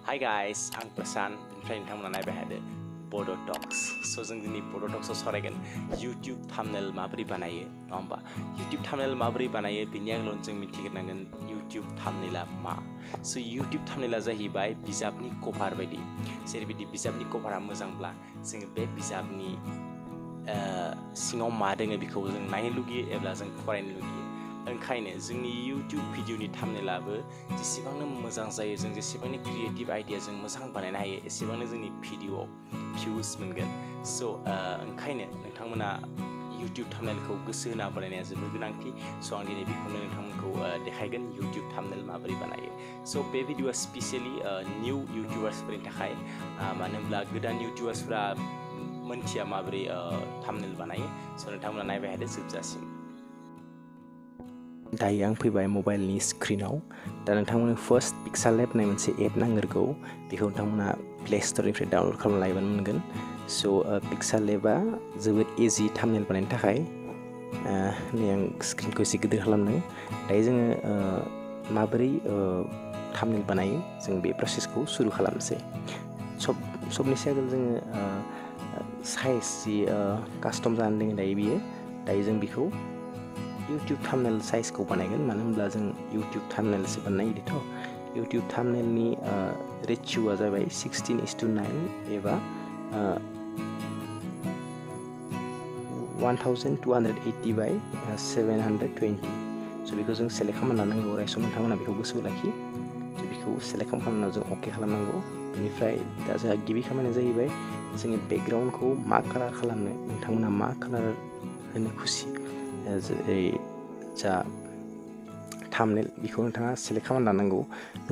Hi guys, I'm Prasan. Beनिफ्राय नोंथांमोना नायबाय थादो बड' टक्स। स' जों दिनै बड' टक्सआव सावरायगोन YouTube थाम्बनेल माबोरै बानायो नङा होमबा? YouTube थाम्बनेल माबोरै बानायो बेनि आगोलावनो जों मिथिग्रोनांगोन YouTube थाम्बनेला मा। स' YouTube थाम्बनेला जाहैबाय बिजाबनि कभार बायदि। जेरैबायदि बिजाबनि कभारा मोजांब्ला जोङो बे बिजाबनि सिङाव मा दोङो बेखौ जों नायनो लुगैयो एबा जों फरायनो लुगैयो। ओंखायनो जोंनि YouTube भिडिअनि थाम्बनेलाबो जेसेबांनो मोजां जायो जों जेसेबांनो क्रिएटिभ आइडिया जों मोजां बानायनो हायो एसेबांनो जोंनि भिडिअआव भिउस मोनगोन। स' ओंखायनो नोंथांमोना YouTube थाम्बनेलखौ गोसो होना बानायनाया जोबोद गोनांथि। स' आं दिनै बेखौनो नोंथांमोनखौ देखायगोन YouTube थाम्बनेल माबोरै बानायो। स' बे भिडिअआ स्पेसियेलि निउ इउटिउबार्सफोरनि थाखाय, मानो होनब्ला गोदान इउटिउबार्सफोरा मोनथिया माबोरै थाम्बनेल बानायो। स' नोंथांमोना नायबाय थादो जोबजासिम। दायो आं फैबाय मबाइलनि स्क्रिनाव। दा नोंथांमोननो फार्स्ट पिक्सार लेब होननाय मोनसे एप नांगोरगौ। बेखौ नोंथांमोना प्ले स्ट'रनिफ्राय डाउनल'ड खालामना लायोबानो मोनगोन। स' पिक्सार लेबा जोबोद इजि थाम्बनेल बानायनो थाखाय। नै आं स्क्रिनखौ एसे गिदिर खालामदों। दायो जोङो माबोरै थाम्बनेल बानायो जों बे प्रसेसखौ सुरु खालामनोसै। सबनिसाय आगोल जोङो साइज जि कास्टम जानानै दङ दायो बियो। दायो जों बेखौ YouTube थाम्बनेल साइजखौ बानायगोन, मानो होनब्ला जों YouTube थाम्बनेलसो बानायदोंथ'। YouTube थाम्बनेलनि रेशिय'आ जाबाय 16:9 एबा 1280/720। स' बेखौ जों सेलेक्ट खालामना लानांगौ। रायस' नोंथांमोना बेखौ गोसोआव लाखि। स' बेखौ सेलेक्ट खालामनानै जों अके खालामनांगौ। बेनिफ्राय दा जोंहा गिबि खामानिया जाहैबाय जोङो बेकग्राउन्डखौ मा कालार खालामनो, नोंथांमोना मा कालार होनो खुसि। जेरै जा थाम्बनेल बेखौ नोंथाङा सेलेक्ट खालामना लानांगौ।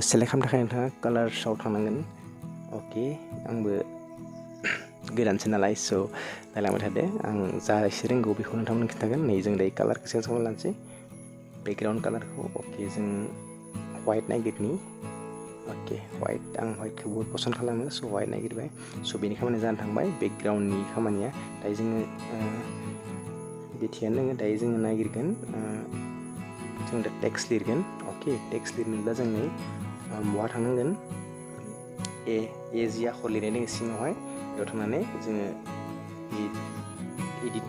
सेलेक्ट खालामनो थाखाय नोंथाङा कालार्सआव थांनांगोन। अके, आंबो गोदानसो नालाय स' नायलांबाय थादो। आं जा एसे रोंगौ बेखौ नोंथांमोननो खिन्थागोन। नै जों दायो कालारखौ चेन्ज खालामना लानोसै, बेकग्राउन्ड कालारखौ। अके, जों वाइट नागिरनि। अके, वाइट, आं वाइटखौ बहुद पसन्द खालामो। स' वाइट नागिरबाय। स' बेनि खामानिया जानानै थांबाय, बेकग्राउन्डनि खामानिया। दायो जोङो बिदि थियानो दोङो। दायो जोङो नागिरगोन, जों दा टेक्स्ट लिरगोन। अके, टेक्स्ट लिरनोब्ला जोङो बहा थांनांगोन, ए जि आखर लिरनाय दङ सिङावहाय बेयाव थांनानै जोङो इडिट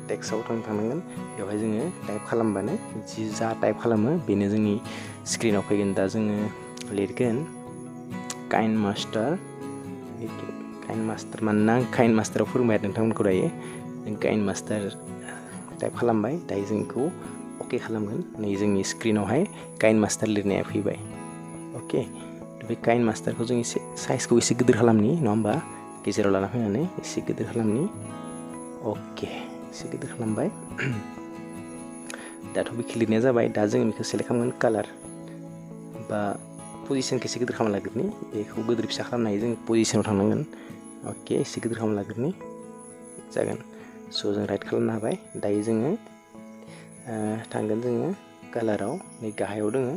टेक्स्टआव थांनांगोन। बेवहाय जोङो टाइप खालामबानो जि जा टाइप खालामो बेनो जोंनि स्क्रिनाव फैगोन। दा जोङो लिरगोन काइन मास्टार। मानोना आं काइन मास्टाराव फोरोंबाय नोंथांमोनखौ दायो। जों काइन मास्टार टाइप खालामबाय। दायो जों बेखौ अके खालामगोन। नै जोंनि स्क्रिनावहाय काइन मास्टार लिरनाया फैबाय। अके, बे काइन मास्टारखौ जों एसे साइजखौ एसे गिदिर खालामनि, नङा होमबा? गेजेराव लाना फैनानै एसे गिदिर खालामनि। अके, एसे गिदिर खालामबाय। दाथ' बेखौ लिरनाया जाबाय। दा जों बेखौ सेलेक्ट खालामगोन कालार बा पजिसनखौ एसे गिदिर खालामना लाग्रोनि। बेखौ गिदिर फिसा खालामनो हायो, जों पजिसनाव थांनांगोन। अके, एसे गिदिर खालामना लाग्रोनि जागोन। स' जों राइट खालामनो हाबाय। दायो जोङो थांगोन जोङो कालाराव। नै गाहायाव दोङो,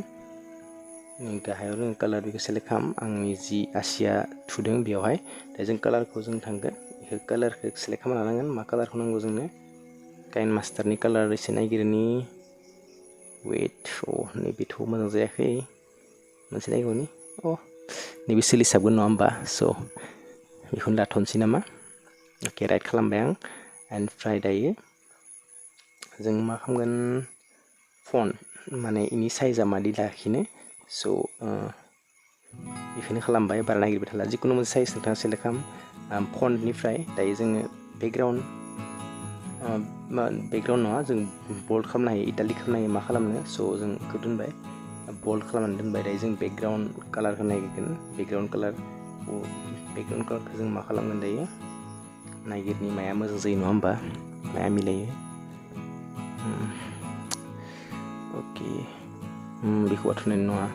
कालार, बेखौ सेलेक्ट खालाम। आंनि जि आसिया थुदों बेवहाय। दा जों कालारखौ जों थांगोन, बेखौ कालारखौ सेलेक्ट खालामना लानांगोन। मा कालारखौ नांगौ जोंनो? काइन मास्टारनि कालार एसे नागिरनि। वेट, नैबेथ' मोजां जायाखै। मोनसे नायगौनि। नैबे सोलिसाबगोन नङा होमबा? स' बेखौनो दाथ'नोसै नामा? अके, राइट खालामबाय आं। ओमफ्राय दायो जों मा खालामगोन, फन्ट माने इनि साइजआ मादि लाखिनो। स' बेखौनो खालामबाय, बारा नागिरबाय थाला। जिखुनु मोनसे साइज नोंथाङा सेलेक्ट खालाम फन्टनिफ्राय। दायो जोङो बेकग्राउन्ड नङा, जों बोल्ड खालामनो हायो, इटालिक खालामनो हायो। मा खालामनो? स' जों बेखौ दोनबाय, बोल्ड खालामनानै दोनबाय। दायो जों बेकग्राउन्ड कालारखौ नागिरगोन। बेकग्राउन्ड कालारखौ जों मा खालामगोन दायो? नागिरनि माया मोजां जायो, नङा होमबा? माया मिलायो। अके, बेखौ बाथ'नाय नङा,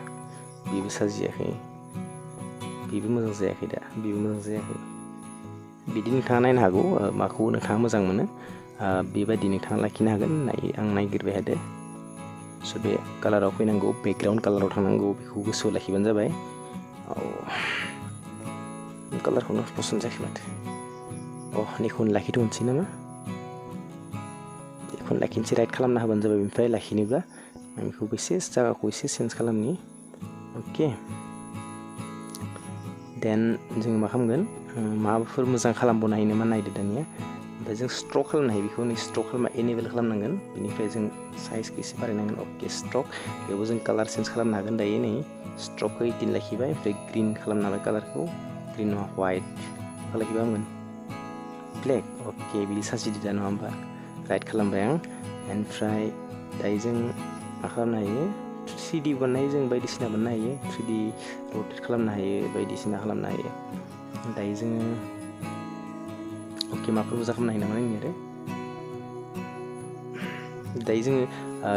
बेबो साजियाखै, बेबो मोजां जायाखै। दा बेबो मोजां जायाखै। बिदि नोंथाङा नायनो हागौ माखौ नोंथाङा मोजां मोनो। बेबायदि नोंथाङा लाखिनो हागोन। आं नायगिरबाय थादो। स' बे कालाराव फैनांगौ, बेकग्राउन्ड कालाराव थांनांगौ। बेखौ गोसोआव लाखिबानो जाबाय। कालारखौनो पसन्द जायाखै माथो। बेखौनो लाखिथ'नोसै नामा? बेखौनो लाखिनोसै, राइट खालामना होबानो जाबाय। बेनिफ्राय लाखिनोब्ला आं बेखौ एसे जायगाखौ एसे चेन्ज खालामनि। अके, देन जों मा खालामगोन माबाफोर मोजां खालामबावनो हायो नामा नायदो दानिया ओमफ्राय जों स्ट्रक खालामनो हायो बेखौ स्ट्रक खालामना एनेबल खालामनांगोन बेनिफ्राय जों साइजखौ एसे बारायनांगोन अके स्ट्रक बेयावबो जों कालार चेन्ज खालामनो हागोन दायो नै स्ट्रकखौ 18 लाखिबाय ओमफ्राय ग्रीन खालामनो हाबाय कालारखौ ग्रीन नङा व्हाइट लाखिबा हामगोन ब्लेक अके बिदि साजिदो दा नङा होमबा राइट खालामबाय आं ओमफ्राय दायो जों मा खालामनो हायो 3D बानाय जों बायदिसिना बानायनो हायो 3D रटेट खालामनो हायो बायदिसिना खालामनो हायो दायो जोङो अके माफोर मोजां खालामनो हायो नामा नोंनि आरो दायो जोङो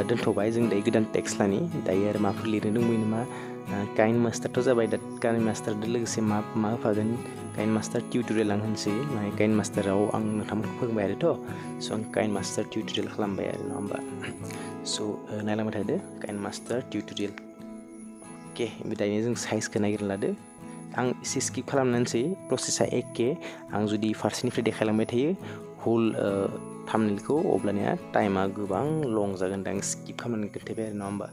दोनथ'बाय जों दायो गोदान टेक्स्ट लानि दायो आरो माफोर लिरनो दंबायो नामा काइन मास्टारथ' जाबाय दा काइन मास्टारजों लोगोसे मा होफागोन काइन मास्टार टिउटरियेल आं होनसै माने काइन मास्टाराव आं नोंथांमोनखौ फोरोंबाय आरोथ' स' आं काइन मास्टार टिउटरियेल खालामबाय आरो नङा होमबा स' नायलांबाय थादो काइन मास्टार टिउटरियेल अके दायो जों साइजखौ नागिरना लादो आं एसे स्किप खालामनानैसै प्रसेसा एखे आं जुदि फारसेनिफ्राय देखायलांबाय थायो हुल थामनेलखौ अब्लानिया टाइमा गोबां लं जागोन दा आं स्किप खालामनानै खोन्थाबाय आरो नङा होमबा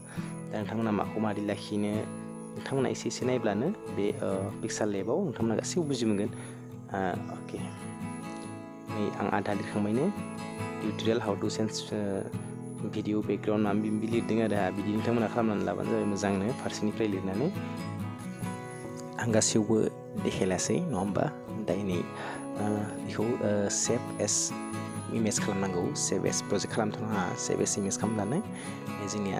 दा नोंथांमोना माखौ मारै लाखिनो नोंथांमोना एसे नायब्लानो बे पिक्सार लेबाव नोंथांमोना गासैबो बुजि मोनगोन अके नै आं आधा लिरखांबायनो tutorial how to sense video background माबा माबि लिरदों आरो बिदि नोंथांमोना खालामनानै लाबानो जाबाय मोजांनो फारसेनिफ्राय लिरनानै आं गासैयावबो देखायलासै नङा होमबा दायो नै बेखौ सेभ एस इमेज खालामनांगौ सेभ एस प्रजेक्ट खालामथ'नाङा सेभ एस इमेज खालामब्लानो जोंनिया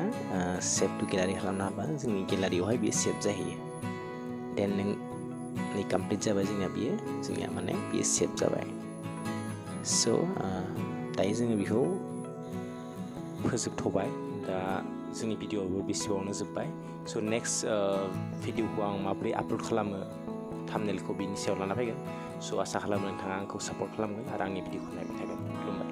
सेभ टु गेलारि खालामनो हाबा जोंनि गेलारियावहाय बेयो सेभ जाहैयो देन नों नै कमप्लिट जाबाय जोंनिया माने बेयो सेभ जाबाय स' दायो जोङो बेखौ फोजोबथ'बाय दा जोंनि भिडिअ'आबो बेसेबावनो जोब्बाय स' नेक्स्ट भिडिअ'खौ आं माबोरै आपल'ड खालामो थाम्बनेलखौ बिनि सायाव लाना फैगोन स' आसा खालामो नोंथाङा आंखौ सापर्ट खालामगोन आरो आंनि भिडिअ'खौ नायबाय थागोन खुलुमबाय